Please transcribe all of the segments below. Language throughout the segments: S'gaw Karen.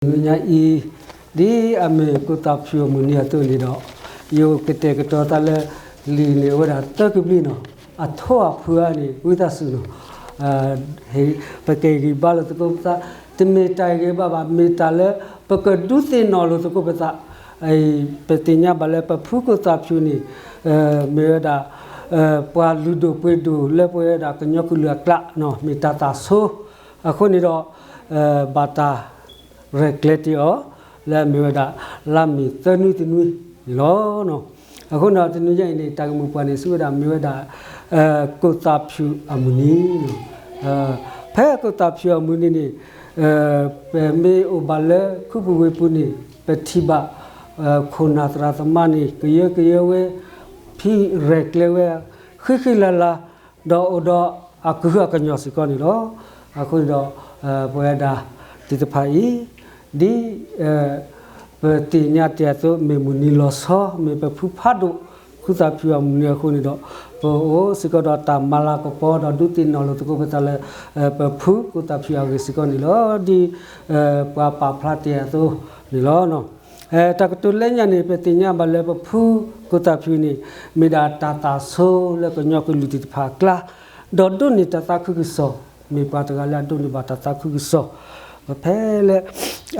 တနံၤညါအံၤ ဒ်အမ့ၢ်ကိၣ်သးဖၠူၣ်အမုၢ်နံၤအသိးန့ၣ်ဒီး ယကတဲာ်ကတီၤသးလၢ လံာ်န့ၣ်အိၣ်ဝဲဒၣ်သၢကဘျံးနီၤ, အထိၣ်အဖုဧါန့ၣ် ဝံသးစူၤနီၤ ပကဟ့ၣ်ဂံၢ်ဘါလိာ်သကိးပသး, တမ့ၢ်တၢ်ဟ့ၣ်ဂံၢ်ဘါဘၣ်, မ့ၢ်တၢ်လၢ ပကဒုးသ့ၣ်နီၣ်လိာ်သကိးပသး, ပသ့ၣ်ညါဘၣ်လၢပဖုကိၣ်သးဖၠူၣ်န့ၣ် မ့ၢ်ဝဲဒၣ် ပှၤလုၢ်ဒိၣ်ပှ့ၤဒိၣ်လၢပဝဲဒၣ်ကညီကလုာ်အကျါ မ့ၢ်တၢ်သးဆိ, အဃိန့ၣ်ဒီး ဘၣ်တၢ်ရဲၣ်ကျဲၤတ့ၢ်အီၤ လၢအမ့ၢ်ဝဲဒၣ် လါမ့ၤသၢနွံတနွံန့ၣ်လီၤ. အဃိန့ၣ်ဒီးတနံၤညါအံၤန့ၣ် တၢ်ဂ့ၢ်မိၢ်ပှၢ်န့ၣ် စံးဝဲဒၣ်မ့ၢ်ဝဲဒၣ် ကိၣ်သးဖၠူၣ်အမုၢ်နံၤ, ဖဲကိၣ်သးဖၠူၣ်အမုၢ်နံၤန့ၣ် ပမ့ၢ်အိၣ်ဘၣ်လၢခူပူၤဝ့ၢ်ပူၤန့ၣ် ပထံၣ်ဘၣ် ခိၣ်နၢ်သရၣ်သမါန့ၣ် ကယၢကယၢဝဲ ဖံးရဲၣ်ကျဲၤဝဲ ဃံဃံလၤလၤ ဒီးအိၣ်ဒီးအကဟုအကညီၢ်စ့ၢ်ကီးန့ၣ်လီၤ. အဃိန့ၣ်ဒီး ပဝဲဒၣ်သ့ၣ်တဖၣ်အံၤ ဒ် ပသ့ၣ်ညါတ့ၢ်အသိး မ့ၢ်မုၢ်နံၤလီၤဆီ မ့ၢ်ပဖုဖးဒိၣ် ခိၣ်သးဖၠူၣ်အမုၢ်နံၤအဃိန့ၣ်ဒီး ပအိၣ်စ့ၢ်ကီးဒီးတၢ်မၤလၤကပီၤဒီးဒုးသ့ၣ်နီၣ်လိာ်သကိးပသးလၢ ပဖုကိၣ်သးဖၠူၣ်အဂ့ၢ်စ့ၢ်ကီးန့ၣ်လီၤ. ဒ်ပှၤပာ်ဖျါတ့ၢ်အသိးန့ၣ်လီၤ. တၢ်ကတိၤလၢညါန့ၣ် ပသ့ၣ်ညါဘၣ်လၢပဖုကိၣ်သးဖၠူၣ်န့ၣ် မ့ၢ်ဒၣ်တၢ်သးဆိလၢကညီကလုာ်သ့ၣ်တဖၣ်အကျါ ဒီးဒိးန့ၢ်တၢ်သးခုကစီၣ်, မ့ၢ်ပှၤတဂၤလၢအဒိးန့ၢ်ဘၣ်တၢ်သးခုကစီၣ် ဖဲလၢ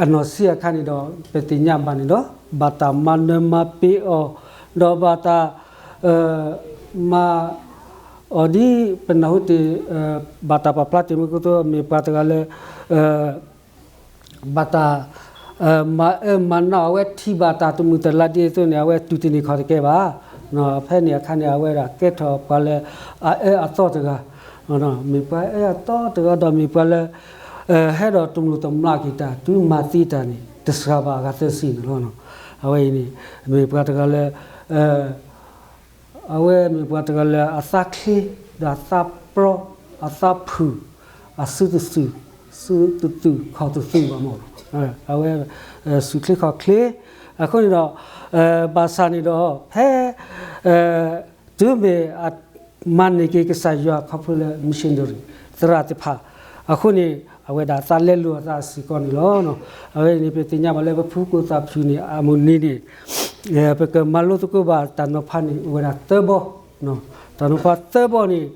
အနီၢ်ဆံးအခါန့ၣ်ဒီး ပသ့ၣ်ညါဘၣ်န့ၣ်ဒီး ဘၣ်တၢ်မၤနၢၤမၤပှဲၤအီၤ ဒီးဘၣ်တၢ် မၤအီၤဒ်ပနၢ်ဟူတ့ၢ် ဘၣ်တၢ်ပာ်ဖျါတ့ၢ်မ့ၢ်ကသိး မ့ၢ်ပှၤတဂၤလၢ ဘၣ်တၢ် မၤအၢမၤနးအဝဲထံၣ်ဘၣ်တၢ်တမုာ်တလၤဒ်သိးန့ၣ် အဝဲတူၢ်တန့ၢ်ခီၣ်တကဲဘၣ်. ဖဲန့ၣ်အခါန့ၣ် အဝဲဒၣ်ကဲထီၣ်ပှၤလၢအအၢအသီတဂၤ, မ့ၢ်ပှၤအၢအသီတဂၤဒီးမ့ၢ်ပှၤလၢ ဟဲဒီးတမျိာ်တမျာ်က့ၤတၢ် တုၤမၤသံတၢ်န့ၣ် တစှၤဘၣ်အဂၤသၢဆံန့ၣ်လီၤ. အဝဲအံၤန့ၣ် မ့ၢ်ပှၤတဂၤလၢ အဝဲမ့ၢ်ပှၤတဂၤလၢအသးချ့ ဒီးအသးပျီ အသးဖုၣ် အစုတစု စုတသူၣ်ခီၣ်တသူၣ်ဘၣ်မး, အဝဲ စုချ့ခီၣ်ချ့, အဃိန့ၣ်ဒီး ဘၣ်ဆၣ်န့ၣ်ဒီး ဖဲ တုၤမ့ၢ်အမၤန့ၢ်က့ၤကစၢ်ယွၤခီဖျိလၢ missionary သရၣ်တဖၣ် အဃိန့ၣ် အဝဲဒၣ်သးလဲလိာ်အသးစ့ၢ်ကီးန့ၣ်လီၤ. အဝဲန့ၣ် ပသ့ၣ်ညါဘၣ်လၢပဖုကိၣ်သးဖၠူၣ်န့ၣ် အမုၢ်နံၤန့ၣ် ပကမၤလိသကိးဘၣ်တၢ်နီၤဖးန့ၣ် အိၣ်ဝဲဒၣ်သၢဘီ, တၢ်နီၤဖးသၢဘီန့ၣ်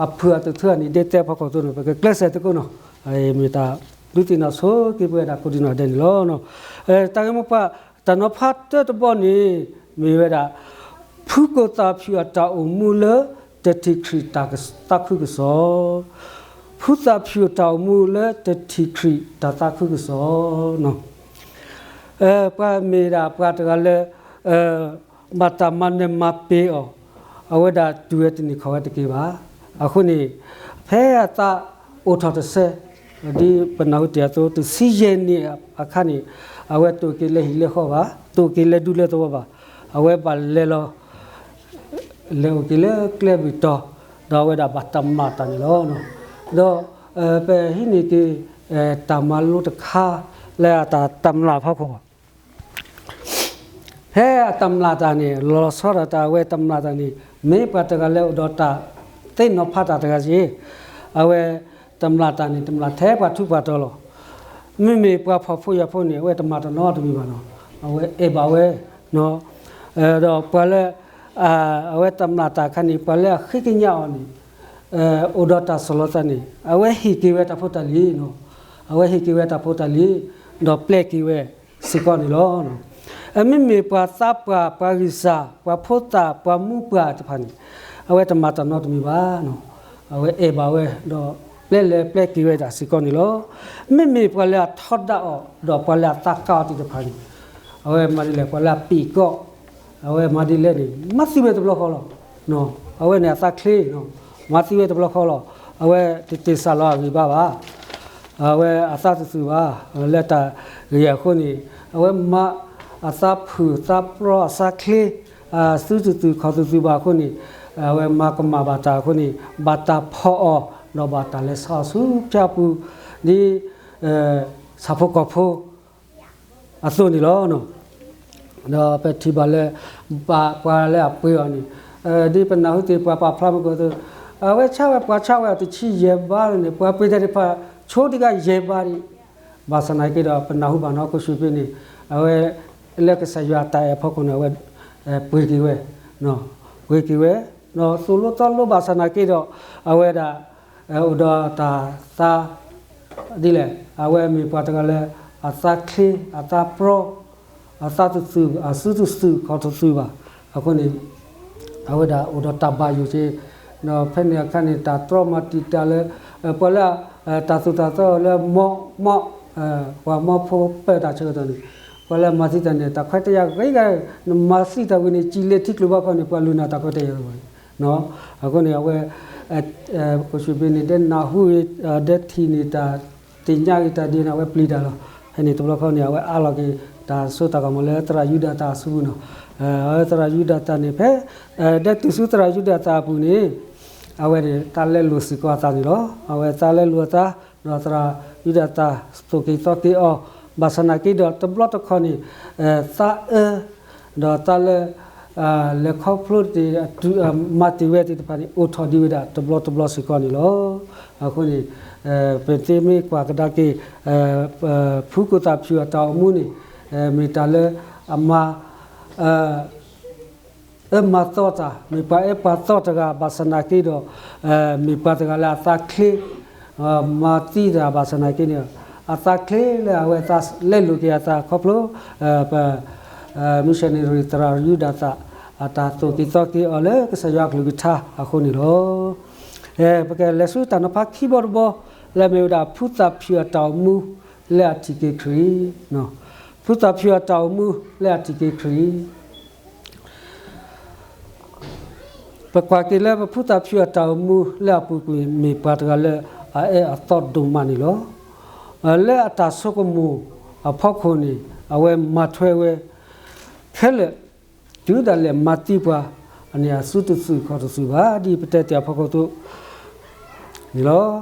အဖုၣ်အတထၢန့ၣ် ဒ်တဲအဖီခိၣ်အသိးန့ၣ် ပကကျဲးစၢးသကိးနီၤ, မ့ၢ်တၢ်ဒုးသ့ၣ်နီၣ်ဆိက့ၤပဝဲဒၣ်ကိးဒံနီၢ်ဒဲးန့ၣ်လီၤ. တၢ်ဂ့ၢ်မိၢ်ပှၢ် တၢ်နီၤဖးတၢတဘီန့ၣ် မ့ၢ်ဝဲဒၣ် ဖုကိၣ်သးဖၠူၣ်အတၢ်အိၣ်မူလၢ တထံၣ်ခရံာ်တၢ်သးခုကစီၣ်, ဖုသးဖၠူၣ်အတၢ်အိၣ်မူလၢ တထံၣ်ခရံာ်တၢ်သးခုကစီၣ် ပှၤမ့ၢ်ဒၣ်ပှၤတဂၤလၢ ဘၣ်တၢ်မၤနၢၤမၤပှဲၤအီၤ, အဝဲဒၣ်တူၢ်ဝဲတန့ၢ်ခီၣ်ဝဲတက့ၢ်ဘၣ်. အဃိန့ၣ် ဖဲအသးအိၣ်ထီၣ်တစဲး ဒ်ပနၢ်ဟူတ့ၢ်အသိး တဆံယဲၢ်နံၣ်အခါန့ၣ် အဝဲတအိၣ်က့ၤလၢဟံၣ်လၢဃီဘၣ်, တအိၣ်က့ၤလၢဒူလၢသဝီဘၣ်, အဝဲဘၣ်လဲၤလီၤ လဲၤအိၣ်က့ၤလၢကျဲဘုၣ်တီၤ, ဒီးအဝဲဒၣ်ဘၣ်တမျၢ်တၢ်န့ၣ်လီၤ. ဒီး ပဟံးန့ၢ်က့ၤ တၢ်မၤလိတခါ လၢအတၢ်တမျၢ်ဖီခိၣ် ဖဲအတမျၢ်တၢ်န့ၣ် လီၤဆီဒၣ်တၢ်အဝဲတမျၢ်တၢ်န့ၣ် မ့ၢ်ပှၤတဂၤလၢအိၣ်ဒီးတၢ်သ့ၣ်နီၣ်ဖးတၢ်တဂၤက့ၤ, အဝဲတမျၢ်တၢ်န့ၣ် တမျၢ်ထဲပှၤထူးပှၤတီၤလီၤ. မ့မ့ၢ်ပှၤဖှီၣ်ဖိယာ်ဖိန့ၣ် အဝဲတမျၢ်တၢ်နီတမံၤဘၣ်နီၤ, အဝဲအဲၣ်ဘၣ်ဝဲ ဒီးပှၤလၢ အဝဲတမျၢ်တၢ်အခါန့ၣ် ပှၤလၢအဃ့ကညးအီၤန့ၣ် အိၣ်ဒီးတၢ်ဆီၣ်လီၤသးန့ၣ် အဝဲဟ့ၣ်က့ၤဝဲတၢ်ဖိတၢ်လံၤ, အဝဲဟ့ၣ်က့ၤဝဲတၢ်ဖိတၢ်လံၤ ဒီးပျဲက့ၤဝဲစ့ၢ်ကီးန့ၣ်လီၤ. မ့မ့ၢ်ပှၤသးပှၢ် ပှၤဂံၢ်စၢ် ပှၤဖိသၣ် ပှၤမူပှၢ်တဖၣ်န့ၣ် အဝဲတမၤတၢ်နီတမံၤဘၣ်, အဝဲအဲၣ်ဘၣ်ဝဲ ဒီးပျဲလဲၤပျဲက့ၤဝဲဒၣ်စ့ၢ်ကီးန့ၣ်လီၤ. မ့မ့ၢ်ပှၤလၢအထီဒါအီၤ ဒီးပှၤလၢအသးကါအီၤသ့ၣ်တဖၣ်န့ၣ် အဝဲမၤဒ်လဲၣ် ပှၤလၢအပံာ်ကီၢ် အဝဲမၤဒ်လဲၣ်န့ၣ် မၤသံဝဲတဘျီဃီလီၤ. အဝဲန့ၣ်အသးချ့ မၤသံဝဲတဘျီဃီလီၤ. အဝဲတတ့ၢ်စၢ်လီၤအဂံၢ်ဘါဘၣ်, အဝဲအသးတသူၣ်ဘၣ်, လၢတၢ်ဂ့ၢ်အဃိန့ၣ် အဝဲမၤအသးဖုၣ်သးပျီအသးချ့ အစုတသူၣ်ခီၣ်တသူၣ်ဘၣ်အဃိန့ၣ် အဝဲမၤကမၣ်ဘၣ်တၢ်အဃိန့ၣ် ဘၣ်တၢ်ဖီၣ်အီၤ ဒီးဘၣ်တၢ်လဲၤဆါအီၤဆူဖၠါပူၤ ဒ် ဆၣ်ဖိကီၢ်ဖိ အသိးန့ၣ်လီၤ. ဒီးပထံၣ်ဘၣ်လၢ ပှၤလၢအပှ့ၤအီၤန့ၣ် ဒ်ပနၢ်ဟူတ့ၢ်ပှၤပာ်ဖျါမ့ၢ်ကီးသိး အဝဲဆါဝဲ ပှၤဆါဝဲအီၤတဆံယဲၢ်ဘးန့ၣ် ပှၤပှ့ၤတၢ်တဖၣ် ဆိတဂၤယဲၢ်ဘးဒံး ဘၣ်ဆၣ်သနာ်က့ဒီး ပနၢ်ဟူဘၣ်နီၢ် ခိၣ်ဆူၣ်ဖ့န့ၣ် အဝဲ လၢကစၢ်ယွၤအတၢ်အဲၣ်အဖီခိၣ်န့ၣ် အဝဲ ပှ့ၤက့ၤဝဲ, ပှ့ၤက့ၤဝဲ, ဒီးသိၣ်လိသီလိဘၣ်ဆၣ်သနာ်က့ဒီး အဝဲဒၣ် အိၣ်ဒီးတၢ်သး ဒ်လဲၣ်, အဝဲမ့ၢ်ပှၤတဂၤလၢ အသးချ့ အသးပြီ အသးတသူၣ် အစုတသူၣ်ခီၣ်တသူၣ်ဘၣ်. အဃိန့ၣ် အဝဲဒၣ်အိၣ်ဒီးတၢ်ဘၣ်ယိၣ်က့ၤ, ဒီးဖဲန့ၣ်အခါန့ၣ် တၢ်တြီမၤတံာ်တာ်လၢ ပှၤလၢ တၢ်သိၣ်တၢ်သီလၢ မီ မီ ပှၤမီဖိပၢတၢ်ဆၢကတီၢ်န့ၣ် ပှၤလၢမၤသံတၢ်န့ၣ် တၢ်ခွဲးတၢ်ယာ်ဂ့ၤဂ့ၤ, နမၤသံတၢ်ဝံၤန့ၣ် စံၣ်လ့ၤထံကျိၤဘၣ်ခီန့ၣ် ပှၤလူၤနၤတၢ်ခွဲးတၢ်ယာ်တဂ့ၤ. အဃိန့ၣ် အဝဲ ခိၣ်ဆူၣ်ဖ့န့ၣ် ဒဲနၢ်ဟူဂ့ၤ ဒဲထံၣ်န့ၢ်တၢ် သ့ၣ်ညါဂ့ၤတၢ်ဒ်န့ၣ် အဝဲပျံၤတၢ်လီၤ. ဖဲန့ၣ်တဘျီခီန့ၣ် အဝဲအးလီၤက့ၤ တၢ်စိတၢ်ကမီၤလၢ သရၣ်ယူဒၤသၣ်အစုပူၤနီၤ. အဝဲသရၣ်ယူဒၤသၣ်န့ၣ် ဖဲ ဒဲတုၤဆူသရၣ်ယူဒၤသၣ်အပူၤန့ၣ် အဝဲန့ၣ် သးလဲလိာ်စ့ၢ်ကီးအသးန့ၣ်လီၤ. အဝဲသးလဲလိာ်အသး ဒီးသရၣ်ယူဒၤသၣ် သိၣ်က့ၤသီက့ၤအီၤ, ဘၣ်ဆၣ်သနာ်က့ဒီး တဘျီတခီၣ်န့ၣ် သးအၢ ဒီးသးလၢ လဲၤခီဖျိတ့ၢ် မၤတ့ၢ်ဝဲသ့ၣ်တဖၣ်န့ၣ် အိၣ်ထီၣ်ဒံးဝဲဒၣ်တဘျီတဘျီစ့ၢ်ကီးန့ၣ်လီၤ. အဃိန့ၣ် ပသ့မ့ၢ်ကွၢ်ကဒါက့ၤ ဖုကိၣ်သၣ်ဖၠူၣ်အတၢ်အိၣ်မူန့ၣ် မ့ၢ်တၢ်လၢအမၤ အၢမၤသီတၢ် မ့ၢ်ပှၤအၢပှၤသီတဂၤဘၣ်ဆၣ်သနာ်က့ဒီး မ့ၢ်ပှၤတဂၤလၢအသးချ့ မၤသံတၢ်ဘၣ်ဆၣ်သနာ်က့န့ၣ် အသးချ့လၢအဝဲသးလဲလိာ်က့ၤအသးခီဖျိ ပ missionary သရၣ်ယူဒၤသၣ် အတၢ်သိၣ်က့ၤသီက့ၤအီၤလၢကစၢ်ယွၤအကလုၢ်ကထါအဃိန့ၣ်လီၤ. ပကလဲၤဆူတၢ်နီၤဖးခံဘီတဘီ လၢမ့ၢ်ဝဲဒၣ်ဖုသၣ်ဖၠူၣ်အတၢ်အိၣ်မူလၢအထံၣ်က့ၤခရံာ်, ဖုသၣ်ဖၠူၣ်အတၢ်အိၣ်မူလၢအထံၣ်က့ၤခရံာ် ပကွၢ်က့ၤလၢပဖုသၣ်ဖၠူၣ်အတၢ်အိၣ်မူလၢအပူၤကွံာ် မ့ၢ်ပှၤတဂၤလၢအအၢအသီဒိၣ်မးန့ၣ်လီၤ. လၢအတၢ်ဆိကမိၣ်အဖီခိၣ်န့ၣ် အဝဲမၤထွဲဝဲ ခဲလၢာ် တုၤဒၣ်လဲာ်မၤသံပှၤန့ၣ် အစုတသူၣ်ခီၣ်တသူၣ်ဘၣ် ဒ်ပတဲတ့ၢ်အဖီခိၣ်အသိးန့ၣ်လီၤ.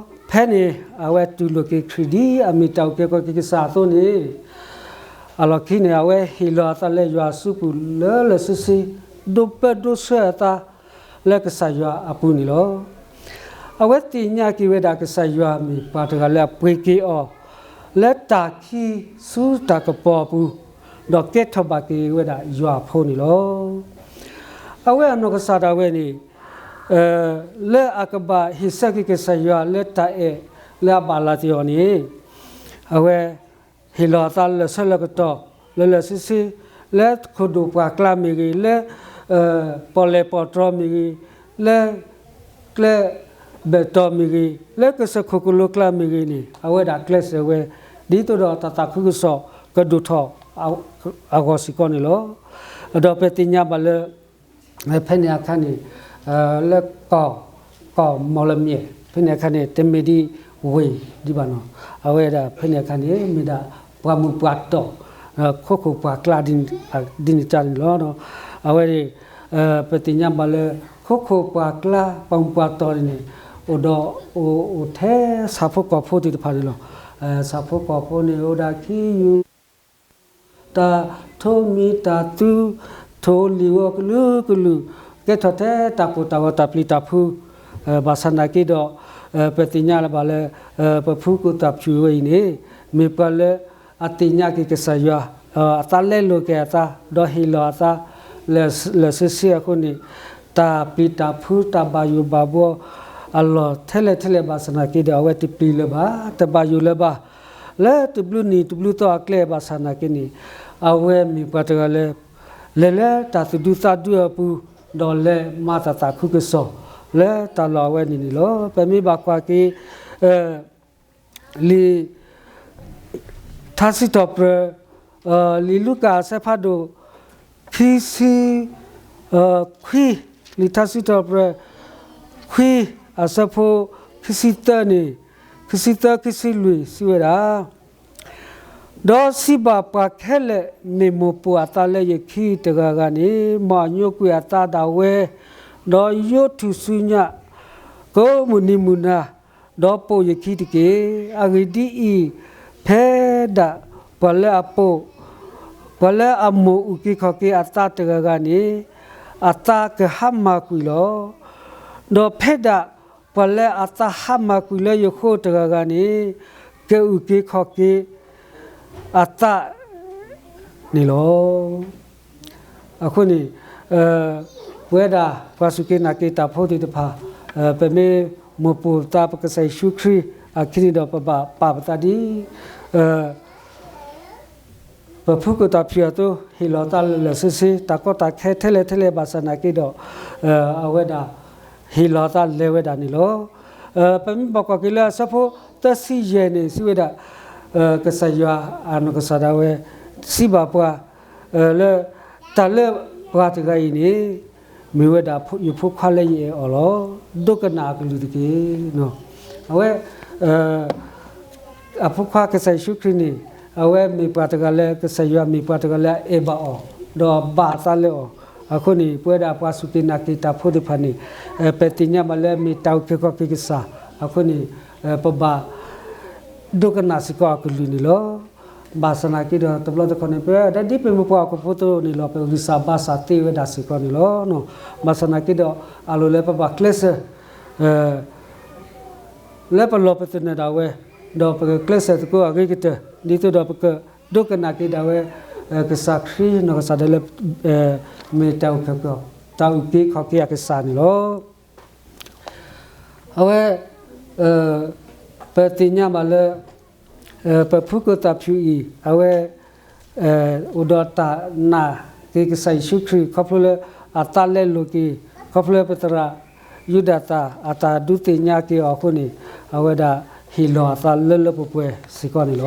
ဖဲန့ၣ် အဝဲတူၢ်လိာ်က့ၤခရံာ်ဒ်အမ့ၢ်တၢ်အုၣ်က့ၤခီၣ်က့ၤကစၢ်အသိးန့ၣ် အလီၢ်ခံန့ၣ် အဝဲဟ့ၣ်လီၤအသးလၢယွၤအစုပူၤလၢလၢဆ့ဆ့ ဒိးပၢဒိးဆှၢအသးလၢကစၢ်ယွၤအပူၤန့ၣ်လီၤ. အဝဲသ့ၣ်ညါက့ၤဝဲဒၣ်ကစၢ်ယွၤမ့ၢ်ပှၤတဂၤလၢအပှ့ၤက့ၤအီၤ လၢတၢ်ခံဆူတၢ်ကပီၤအပူၤ, ဒီးကဲထီၣ်ဘၣ်က့ၤဝဲဒၣ်ယွၤအဖိန့ၣ်လီၤ. အဝဲအနီၢ်ကစၢ်ဒၣ်ဝဲန့ၣ် လၢအကဘၣ်ဟ့ၣ်ဆၢက့ၤကစၢ်ယွၤလၢတၢ်အဲၣ်လၢအဘၣ်လီၤတံၢ်အီၤန့ၣ် အဝဲ ဟ့ၣ်လီၤအသးလၢာ်ဆၢလၢာ်ကတီၢ် လၢလၢာ်ဆ့ဆ့ လၢခိၣ်ဒိၣ်ပှၢ်ကျါမ့ၢ်ဂ့ၤ, လၢ ပီၣ်လဲၣ်ပီၣ်တြီမ့ၢ်ဂ့ၤ, လၢ ကျဲဘဲၣ်တီၤမ့ၢ်ဂ့ၤ, လၢကစၢၢ်ခိၣ်ကလိကျါမ့ၢ်ဂ့ၤန့ၣ် အဝဲဒၣ်ကျဲးစၢးဝဲ ဒ်သိးဒီးတၢ်သးခုကစီၣ်ကဒိၣ်ထီၣ်အဂီၢ်စ့ၢ်ကီးန့ၣ်လီၤ. ဒီးပသ့ၣ်ညါဘၣ်လၢ ဖဲန့ၣ်အခါန့ၣ် လၢ ကီၢ်မီၣ်လမၠဲၣ် ဖဲန့ၣ်အခါန့ၣ် တမ့ၢ်ဒ်ဝ့ၢ်ဒံးဘၣ်နီၤ. အဝဲဒၣ်ဖဲန့ၣ်အခါန့ၣ် မ့ၢ်ဒၣ်ပှၤမုၢ်ပှၤတီၢ် ခိခိၣ်ပှၢ်ကျါ ဒ်န့ၣ်တၢ်န့ၣ်လီၤ. အဝဲန့ၣ် ပသ့ၣ်ညါဘၣ်လၢ ခိခိၣ်ပှၢ်ကျါ ပှၤမုၢ်ပှၤတီၢ်န့ၣ် အိၣ်ဒီး အိၣ်ထဲဆၣ်ဖိကီၢ်ဖိသ့ၣ်တဖၣ်န့ၣ်လီၤ. ဆၣ်ဖိကီၢ်ဖိန့ၣ် အိၣ်ဒၣ်ခံယူၤ တၢ်ထိးမံၤတၢ်သူ ထိၣ်လံာ်ဂီၤကလုာ်ကလုာ် ကဲထီၣ်ထဲတၢ်ကိၢ်တၢ်ဂီၤတၢ်ပျံၤတၢ်ဖုး ဘၣ်ဆၣ်သနာ်က့ဒီး ပသ့ၣ်ညါလၢၤဘၣ်လၢ ပဖုကိၣ်သၣ်ဖၠူၣ်ဝဲအံၤန့ၣ် မ့ၢ်ပှၤလၢအသ့ၣ်ညါက့ၤကစၢ်ယွၤ အသးလဲလိာ်က့ၤအသး ဒီးဟ့ၣ်လီၤအသး လၢာ်ဆ့ဆ့အဃိန့ၣ် တၢ်ပျံၤတၢ်ဖုးတၢ်ဘၣ်ယိၣ်ဘၣ်ဘှီ အလီၢ်ထဲလဲၣ်ထဲလဲၣ်ဘၣ်ဆၣ်သနာ်က့ဒီး အဝဲတပျံၤလၢၤဘၣ် တဘၣ်ယိၣ်လၢၤဘၣ် လၢတဘျုးနံၣ်တဘျုးသီအကျဲဘၣ်ဆၣ်သနာ်က့န့ၣ် အဝဲမ့ၢ်ပှၤတဂၤလၢ လဲၤလၢတၢ်သူၣ်ဒူသးဒူအပူၤ ဒီးလဲၤမၤတၢ်သးခုကစီၣ် လၢတၢ်လီၢ်အဝဲန့ၣ်န့ၣ်လီၤ. ပမ့ၢ်ဘၣ်ကွၢ်က့ၤ လံာ် ထါစံးထီၣ်ပတြၢၤ လံာ်လူၤကၣ်အဆၢဖးဒိၣ် ခံဆံ ခွံ လံာ်ထါစံးထီၣ်ပတြၢၤ ခွံ အဆၢဖိ ခံဆံသၢန့ၣ် ခံဆံသၢ ခံဆံလွံၢ် စံးဝဲဒၣ် ဒီးစံးဘၣ်ပှၤခဲလၢာ် မ့ၢ်မိၢ်ပိာ်အသးလၢယခံတဂၤဂၤန့ၣ် မ်အညိကွံာ်အသးဒၣ်ဝဲ, ဒီးယိးထူၣ်စုညါ ကိးမုၢ်နံၤမုၢ်နၤ, ဒီးပိာ်ယခံတက့ၢ်. အဂ့ၢ်ဒ်အံၤ, ဖဲဒၣ်ပှၤလၢအပိာ်, ပှၤလၢအမိၢ်အုၣ်က့ၤခီၣ်က့ၤအသးတဂၤဂၤန့ၣ် အသးကဟါမၢ်ကွံာ်လီၤ. ဒီးဖဲဒၣ်ပှၤလၢအသးဟါမၢ်ကွံာ်လၢယဃိတဂၤဂၤန့ၣ် ကအုၣ်က့ၤခီၣ်က့ၤ အသးန့ၣ်လီၤ. အဃိန့ၣ် ပဝဲဒၣ်ပှၤစူၢ်က့ၤနာ်က့ၤတၢ်ဖိသ့ၣ်တဖၣ် ပမ့ၢ်မိၢ်ပၢ်သးပကစၢ်ယ့ၣ်ၡူးခရံာ်အခံန့ၣ်ဒီး ပဘၣ်ပာ်ပသးဒ် ပဖုကိၣ်သၣ်ဖၠူၣ်အသိး ဟ့ၣ်လီၤသးလၢာ်လၢာ်ဆ့ဆ့ တၢ်ကီတၢ်ခဲထဲလဲၣ်ထဲလဲၣ်ဘၣ်ဆၣ်နာ်က့ဒီး အဝဲဒၣ်ဟ့ၣ်လီၤသးလဲၤဝဲဒၣ်န့ၣ်လီၤ. ပမ့ၢ်ဘၣ်ကွၢ်က့ၤလၢအဆၢဖိသၢဆံယဲၢ်န့ၣ် စံးဝဲဒၣ် ကစၢ်ယွၤအနီၢ်ကစၢ်ဒၣ်ဝဲ စံးဘၣ်ပှၤ လၢ တၢ်လၢပှၤတဂၤအံၤန့ၣ် မ့ၢ်ဝဲဒၣ်ယဖိခွါလၢယအဲၣ်အီၤလီၤ. ဒိကနၣ်အကလုၢ်တက့ၢ်. အဝဲ အဖိခွါကစၢ်ယ့ၣ်ၡူးခရံာ်န့ၣ် အဝဲမ့ၢ်ပှၤတဂၤလၢ ကစၢ်ယွၤမ့ၢ်ပှၤတဂၤလၢအအဲၣ်ဘၣ်အီၤ ဒီးဘၣ်အသးလၢအီၤ. အဃိန့ၣ် ပဝဲဒၣ်ပှၤစူၢ်က့ၤနာ်က့ၤတၢ်ဖိသ့ၣ်တဖၣ်န့ၣ် ပသ့ၣ်ညါဘၣ်လၢမ့ၢ်တၢ်အုၣ်က့ၤခီၣ်က့ၤကစၢ်. အဃိန့ၣ် ပဘၣ် ဒိကနၣ်စ့ၢ်ကီးအကလုၢ်န့ၣ်လီၤ. ဘၣ်ဆၣ်နာ်က့ဒီးတဘျီတခီၣ်န့ၣ် ပဝဲဒၣ်ဒ်ပမ့ၢ်ပှၤဟီၣ်ခိၣ်ဖိအသိးန့ၣ်လီၤ ပဂံၢ်စၢ်ဘါစၢ်သ့ဝဲဒၣ်စ့ၢ်ကီးန့ၣ်လီၤ. ဘၣ်ဆၣ်နာ်က့ဒီး အလိၣ်လၢပဘၣ်ကျဲးစၢး လၢပလီၢ်ပသနၢၣ်ဒၣ်ဝဲ, ဒီးပကကျဲးစၢးသကိးအဂ့ၤကတၢၢ် ဒ်သိးဒီးပကဒိကနၣ်က့ၤဒၣ်ဝဲ ကစၢ်ခရံာ်နီၢ်ကစၢ်ဒၣ်လၢ မ့ၢ်တၢ်အုၣ်က့ၤခီၣ်က့ၤ တၢ်အုၣ်က့ၤခီၣ်က့ၤအကစၢ်န့ၣ်လီၤ. အဝဲ ပသ့ၣ်ညါဘၣ်လၢ ပဖုကိၣ်သၣ်ဖၠူၣ်အံၤ အဝဲ အိၣ်ဒီးတၢ်နာ်က့ၤကစၢ်ယ့ၣ်ၡူးခရံာ် ခီဖျိလၢအသးလဲလိာ်က့ၤ ခီဖျိလၢပသရၣ်ယူဒၤသၣ် အတၢ်ဒုးသ့ၣ်ညါက့ၤအီၤအဃိန့ၣ် အဝဲဒၣ်ဟ့ၣ်လီၤအသးလၢလၢပှဲၤပှဲၤစ့ၢ်ကီးန့ၣ်လီ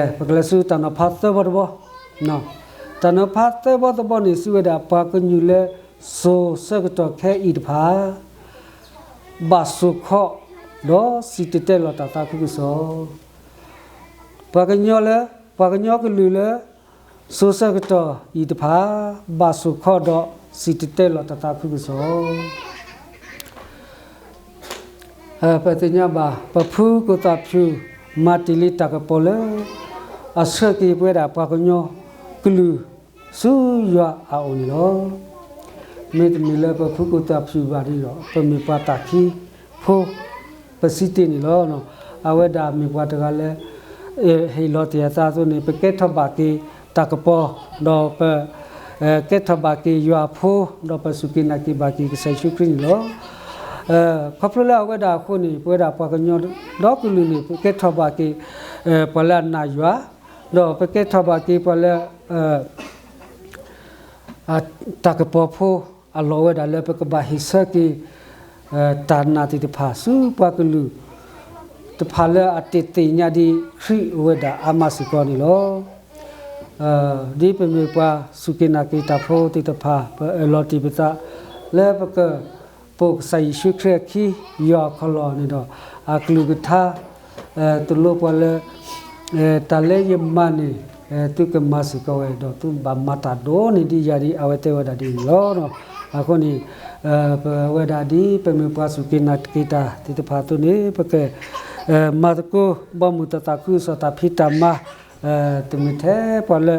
ၤ. ပကလဲၤဆူတၢ်နီၤဖးသၢဘီတဘီ, တၢ်နီၤဖးသၢဘီတဘီန့ၣ် စံးဝဲဒၣ် ပှၤကညီလၢစိၤဆၢကတီၢ်ခဲအံၤတဖၣ် ဘၣ်စိာ်ခီ ဒီးစံၣ်တဲၤတဲလီၤတၢ်သးခုကစီၣ်, ပှၤကညီလၢ ပှၤကညီကလုာ်လၢ စိၤဆၢကတီၢ်အံၤတဖၣ် ဘၣ်စိာ်ခီဒီးစံၣ်တဲၤတဲလီၤတၢ်သးခုကစီၣ်. ပသ့ၣ်ညါဘၣ် ပဖုကိၣ်သၣ်ဖၠူၣ် မၤတ့ၢ်လံတၢ်ကပီၤလၢ အဆှၢက့ၤပဝဲဒၣ်ပှၤကညီကလုာ်ဆူယွၤအအိၣ်န့ၣ်လီၤ. မ့တမ့ၢ်လၢပဖုကိၣ်သၣ်ဖၠူၣ်ဘၣ်ဒီး ပမ့ၢ်ပှၤတၢ်ခံဖိ ပစံးတ့ၢ်န့ၣ်လီၤ. အဝဲဒၣ်မ့ၢ်ပှၤတဂၤလၢ ဟ့ၣ်လီၤတ့ၢ်အသးအသိးန့ၣ် ပကဲထီၣ်ဘၣ်က့ၤတၢ်ကပီၤ, ဒီးပ ကဲထီၣ်ဘၣ်က့ၤယွၤအဖိ, ဒီးပစူၢ်က့ၤနာ်က့ၤဘၣ်က့ၤကစၢ်ယ့ၣ်ၡူးခရံာ်န့ၣ်လီၤ. ခီဖျိလၢအဝဲဒၣ်အဃိန့ၣ် ပဝဲဒၣ်ပှၤကညီဒီကလုာ်န့ၣ် ပကဲထီၣ်ဘၣ်က့ၤ ပှၤလၢအနာ်ယွၤ, ဒီးပကဲထီၣ်ဘၣ်က့ၤပှၤလၢ တၢ်ကပီၤဖိအလီၢ်ဝဲဒၣ်လၢပကဘၣ်ဟ့ၣ်ဆၢက့ၤ တၢ်နာ်သ့ၣ်တဖၣ် ဆူပှၤကလုာ်တဖၣ်လၢအတသ့ၣ်ညါဒံးခရံာ်အိၣ်ဝဲဒၣ်အါမးစ့ၢ်ကီးန့ၣ်လီၤ. ဒ်ပမ့ၢ်ပှၤစူၢ်က့ၤနာ်က့ၤတၢ်ဖိသ့ၣ်တဖၣ် ပအၢၣ်လီၤတ့ၢ်ပသး လၢပကပိာ်ကစၢ်ယ့ၣ်ၡူးခရံာ်အခံ ယွၤအခီၣ်လီၢ်န့ၣ်ဒီး အကလုၢ်ကထါ တလိၣ်ပှၤလၢ တၢ်လၢယမၤန့ၣ် သုကမၤစ့ၢ်ကီးဝဲဒီး သုဘၣ်မၤတၢ်ဒိၣ်န့ၢ်ဒံးယၤဒ်အဝဲတဲဝဲဒၣ်ဒ်န့ၣ်လီၤ. အဃိန့ၣ် ပဝဲဒၣ်ဒ်ပမ့ၢ်ပှၤစူၢ်က့ၤနာ်က့ၤတၢ်သ့ၣ်တဖၣ်အသိးန့ၣ် ပက မၤသကိးဘီမုၢ်တၢ်သးခုကစီၣ်တၢ်ဖံးတၢ်မၤ တမ့ၢ်ထဲပှၤလၢ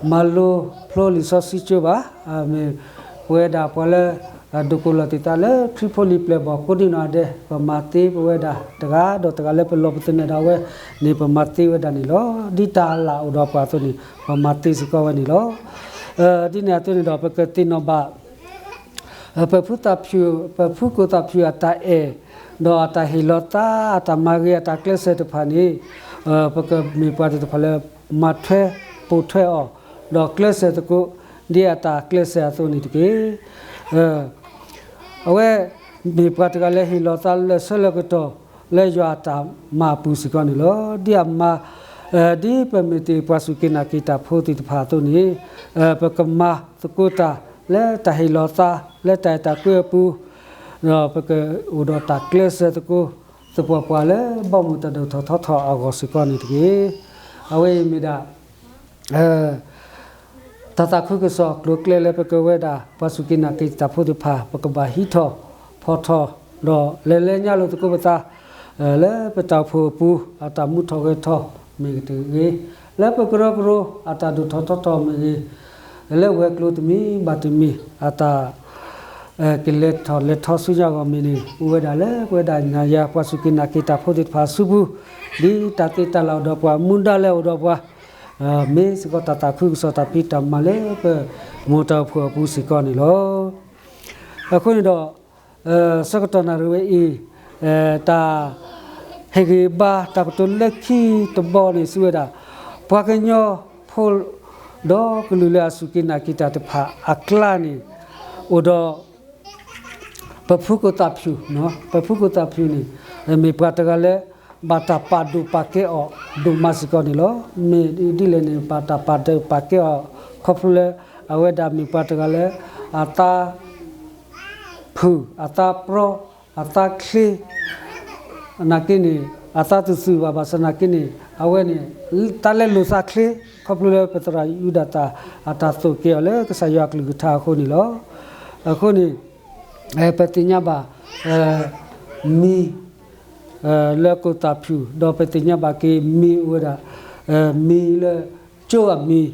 မၤလိဖျိလံာ်စီဆှံကၠိဘၣ်, မ့ၢ်ပဝဲဒၣ်ပှၤလၢ ဒိးကိးလီၤတ့ၢ်သးလၢခရံာ်ဖိလံၤပျဲၢ်ဘီၣ်ကိးဒံနီၢ်ဒဲး ပမၤသ့ပဝဲဒၣ်တဂၤဒီးတဂၤလၢပလီၢ်ပသနၢၣ်ဒၣ်ဝဲန့ၣ် ပမၤသ့ဝဲဒၣ်န့ၣ်လီၤ. ဒ်တၢ်လၢ်အိၣ်ဒီးပှၤအသိးန့ၣ် ပမၤသ့စ့ၢ်ကီးဝဲန့ၣ်လီၤ. ဒ်န့ၣ်အသိးန့ၣ်ဒီး ပကသ့ၣ်နီၣ်ဘၣ် ပဖုသၣ်ဖၠူၣ် ပဖုကိၣ်သၣ်ဖၠူၣ်အတၢ်အဲၣ် ဒီးအတၢ်ဟ့ၣ်လီၤသး အတၢ်မၤဂ့ၤ အတၢ်ကျဲးစၢးတဖၣ်န့ၣ် ပကမ့ၢ်ပှၤသ့ၣ်တဖၣ်လၢ မၤထွဲပိာ်ထွဲအီၤ ဒီးကျဲးစၢးသကိး ဒ်အတၢ်ကျဲးစၢးအသိးန့ၣ်တက့ၢ်. အဝဲ မ့ၢ်ပှၤတဂၤလၢဟ့ၣ်လီၤသးလၢာ်ဆၢလၢာ်ကတီၢ် လၢယွၤအတၢ်မၤအပူၤစ့ၢ်ကီးန့ၣ်လီၤ. ဒ်အမၤ ဒ်ပမ့ၢ်တ့ၢ်ပှၤစူၢ်က့ၤနာ်က့ၤတၢ်ဖိသ့ၣ်တဖၣ်အသိးန့ၣ် ပကမၤသကိးတၢ်လၢတၢ်ဟ့ၣ်လီၤသး လၢတၢ်အဲၣ်တၢ်ကွံအပူၤ ဒီးပကအိၣ်ဒီးတၢ်ကျဲးစၢးသကိး သပှၢ်ပှၢ်လၢဘီမုၢ်တၢ်ဒိၣ်ထီၣ်ထီထီၣ်အဂီၢ်စ့ၢ်ကီးန့ၣ်တက့ၢ်. အဝဲအံၤမ့ၢ်ဒၣ် တၢ်သးခုကစီၣ်ကျိၤကျဲလၢပကဝဲဒၣ် ပှၤစူၢ်က့ၤနာ်က့ၤတၢ်ဖိသ့ၣ်တဖၣ် ပကဘၣ်ဟံးထီၣ်ဖီၣ်ထီၣ် ဒီးလဲၤလဲၤညါလိာ်သကိးပသး လၢပတၢ်အိၣ်ဖှိၣ်အပူၤ အတၢ်မူထီၣ်ဂဲၤထီၣ်မ့ၢ်ဂ့ၤတဂ့ၤ, လၢပကရၢကရိအတၢ်ဒိၣ်ထီၣ်ထီထီၣ်မ့ၢ်ဂ့ၤ, လၢဝဲၤကျိၤတမံၤဘၣ်တမံၤ အတၢ် ကလဲၤထီၣ်လဲၤထီဆူညါအဂီၢ်မ့ၢ်န့ၣ် အိၣ်ဝဲဒၣ်လၢပဝဲဒၣ်နၤယၤပှၤစူၢ်က့ၤနာ်က့ၤတၢ်ဖိသ့ၣ်တဖၣ်အစုပူၤ, ဒ်တၢ်သ့တၢ်လၢ်အိၣ်ဒီးပှၤ မူဒါလၢအအိၣ်ဒီးပှၤ, မ့ၢ်စ့ၢ်ကီးတၢ်သးခုကစီၣ်တၢ်ဖံးတၢ်မၤလၢပမိၢ်တၢ်အိၣ်ဖှိၣ်အပူၤစ့ၢ်ကီးန့ၣ်လီၤ. အဃိန့ၣ်ဒီး ဆၢကတီၢ်နၣ်ရံၣ်ဝဲအံၤ တၢ်ဟ့ၣ်ဂံၢ်ဘါတၢ်ကတိၤလၢခံတဘီန့ၣ် စံးဝဲဒၣ် ပှၤကညီဖိ ဒီးကလုာ်လၢအစူၢ်က့ၤနာ်က့ၤတၢ်တဖၣ်အကျါန့ၣ် အိၣ်ဒီး ပဖုကိၣ်သၣ်ဖၠူၣ်, ပဖုကိၣ်သၣ်ဖၠူၣ်န့ၣ် မ့ၢ်ပှၤတဂၤလၢ ဘၣ်တၢ်ပာ်ဒိၣ်ပာ်ကဲအီၤဒိၣ်မးစ့ၢ်ကီးန့ၣ်လီၤ. မ့ၢ်ဒ်လဲၣ်န့ၣ် ဘၣ်တၢ်ပာ်ဒိၣ်ပာ်ကဲအီၤ ခီဖျိလၢ အဝဲဒၣ်မ့ၢ်ပှၤတဂၤလၢ အသး ဖုၣ် အသးပြီ အသးချ့ နာ်က့န့ၣ် အသးတသုးဘၣ် ဘၣ်ဆၣ်နာ်က့န့ၣ် အဝဲန့ၣ် သးလဲလိာ်သးချ့ ခီဖျိလၢပသရၣ်ယူဒၤသၣ် အတၢ်သိၣ်က့ၤအီၤလၢကစၢ်ယွၤအကလုၢ်ကထါအဃိန့ၣ်လီၤ. အဃိန့ၣ် ပသ့ၣ်ညါဘၣ် မံၤ လၢကိၣ်သၣ်ဖၠူၣ် ဒီးပသ့ၣ်ညါဘၣ်က့ၤမံၤအိၣ်ဝဲဒၣ် မံၤလၢ ကၠိအမံၤ, ဒီး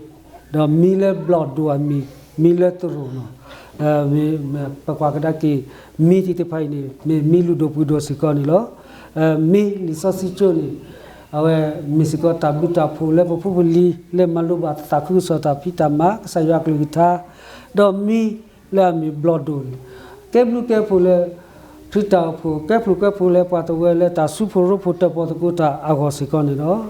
မံၤလၢဘျီၣ်ဒိၣ်အမံၤ, မံၤလၢသရိာ်နီၤ, ပကွၢ်ကဒါက့ၤ မံၤသ့ၣ်တဖၣ်အံၤန့ၣ် မ့ၢ်မံၤလုၢ်ဒိၣ်ပှ့ၤဒိၣ်စ့ၢ်ကီးန့ၣ်လီၤ. မံၤလံာ်စီဆှံကၠိန့ၣ် အဝဲမ့ၢ်စ့ၢ်ကီးတၢ်ဘျုးတၢ်ဖှိၣ်လၢပဖိပလံၤ လၢမၤလိဘၣ်သးခုကစီၣ်တၢ်ဖံးတၢ်မၤ ကစၢ်ယွၤအကလုၢ်ကထါ, ဒီးမံၤလၢအမ့ၢ်ဘျီၣ်ဒိၣ်န့ၣ် ကဲဘျုးကဲဖှိၣ်လၢ ခရံာ်တၢ်အိၣ်ဖှိၣ် ကဲဘျုးကဲဖှိၣ်လၢပှၤတဝၢလၢတၢ်စုဖိရိဖိတၢၣ်ပီၣ်သကိးတၢ်အဂီၢ်စ့ၢ်ကီးန့ၣ်လီၤ.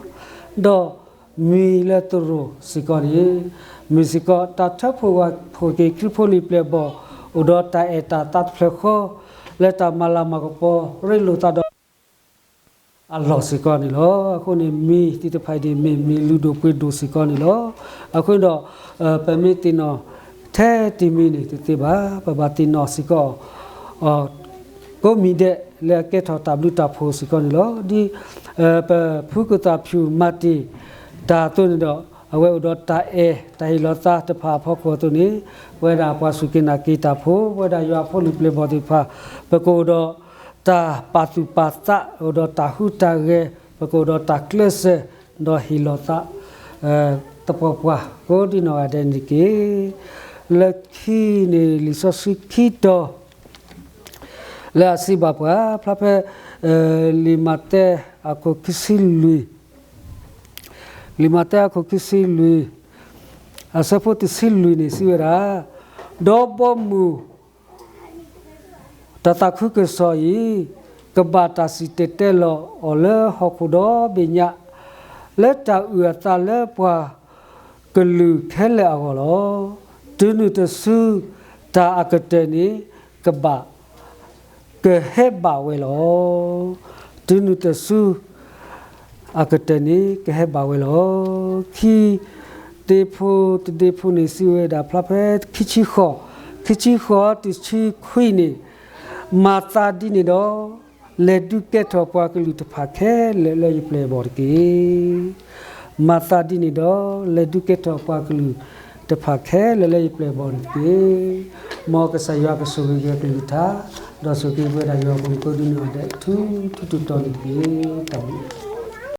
ဒီးမံၤလၢသရိာ်စ့ၢ်ကီးန့ၣ် မ့ၢ်စ့ၢ်ကီးတၢ်ထၢဖှိၣ်ဝၣ်ဖှိၣ်က့ၤခရံာ်ဖိလံၤပျဲၢ်ဘီၣ် အိၣ်ဒီးတၢ်အဲၣ်တၢ်သးတဖျၢၣ်ဃီ လၢတၢ်မၤလၤမၤကပီၤ ရ့လိာ်သးဒီး အလီၢ်စ့ၢ်ကီးန့ၣ်လီၤ. အဃိန့ၣ် မံၤသ့ၣ်တဖၣ်အံၤန့ၣ် မ့ၢ်မံၤလုၢ်ဒိၣ်ပှ့ၤဒိၣ်စ့ၢ်ကီးန့ၣ်လီၤ. အဃိဒီး ပမ့ၢ်သ့ၣ်နီၣ်ထဲတမံၤန့ၣ်တသ့ဘၣ်. ပဘၣ်သ့ၣ်နီၣ်စ့ၢ်ကီး ကိးမံၤဒဲးလၢအကဲထီၣ်တၢ်ဘျုးတၢ်ဖှိၣ်စ့ၢ်ကီးန့ၣ်လီၤ. ဒ် ပဖုကိၣ်သၣ်ဖၠူၣ်မၤတ့ၢ်တၢ်အသိးန့ၣ်ဒီး အဝဲအိၣ်ဒီးတၢ်အဲၣ်တၢ်ဟ့ၣ်လီၤသးတဖၣ်အဖီခိၣ်အသိးန့ၣ် ပဝဲဒၣ်ပှၤစူၢ်က့ၤနာ်က့ၤတၢ်ဖိ ပဝဲဒၣ်ယွၤအဖိလံၤပျဲၢ်ဘီၣ်သ့ၣ်တဖၣ် ပကအိၣ်ဒီးတၢ်ပာ်သူၣ်ပာ်သး အိၣ်ဒီးတၢ်ဟူးတၢ်ဂဲၤ ပကအိၣ်ဒီးတၢ်ကျဲးစၢး ဒီးဟ့ၣ်လီၤသး သပှၢ်ပှၢ်ကိးဒ်နီၢ်ဂၤဒဲးန့ၣ်တက့ၢ်. လၢခံန့ၣ် လံာ်စီဆှံခံတီၤ လၢအစံးဘၣ်ပှၤ ဖျါဖဲ လံာ်မးသဲအခိၣ်ခံဆံလွံၢ်, လံာ်မးသဲအခိၣ်ခံဆံလွံၢ် အဆၢဖိတဆံလွံၢ်န့ၣ် စံးဝဲဒၣ်, ဒီဘီမုၢ် တၢ်သးခုကစီၣ်အံၤ ကဘၣ်တၢ်စံၣ်တဲၤတဲလီၤအီၤလၢဟီၣ်ခိၣ်ဒီဘ့ၣ်ညါ, လၢတၢ်အုၣ်အသးလၢပှၤကလုာ်ခဲလၢာ်အဂီၢ်လီၤ. တုၤနုၤတစု တၢ်အကတၢၢ်န့ၣ် ကဘၣ် ကဟဲဘၣ်ဝဲလီၤ. တုၤနုၤတစု အကတၢၢ်န့ၣ် ကဟဲဘၣ်ဝဲလီၤ. ခံဒ့ဖိတဒ့ဖိန့ၣ် စံးဝဲဒၣ်ဖျါဖဲခံဆံဃိး, ခံဆံဃိး တဆံခွံန့ၣ်, မၤသးဒ်န့ၣ်ဒီး လဲၤဒုးကဲထီၣ်ပှၤကလုာ်တဖၣ်ခဲလၢာ်လၢယပျဲၢ်အဘီၣ်တက့ၢ်. မၤသးဒ်န့ၣ်ဒီး လဲၤဒုးကဲထီၣ်ပှၤကလုာ်တဖၣ်ခဲလၢာ်လၢယပျဲၢ်အဘီၣ်န့ၣ်တက့ၢ်. မ်ကစၢ်ယွၤကဆိၣ်ဂ့ၤက့ၤအကလုၢ်ကထါ, ဒီးဆိၣ်ဂ့ၤပဝဲဒၣ်ယွၤအဖိမုၣ်ကိးဒ်နီၢ်ဂၤဒဲး ထူထူတီတီန့ၣ်တက့ၢ်. တၢ်ဘျုး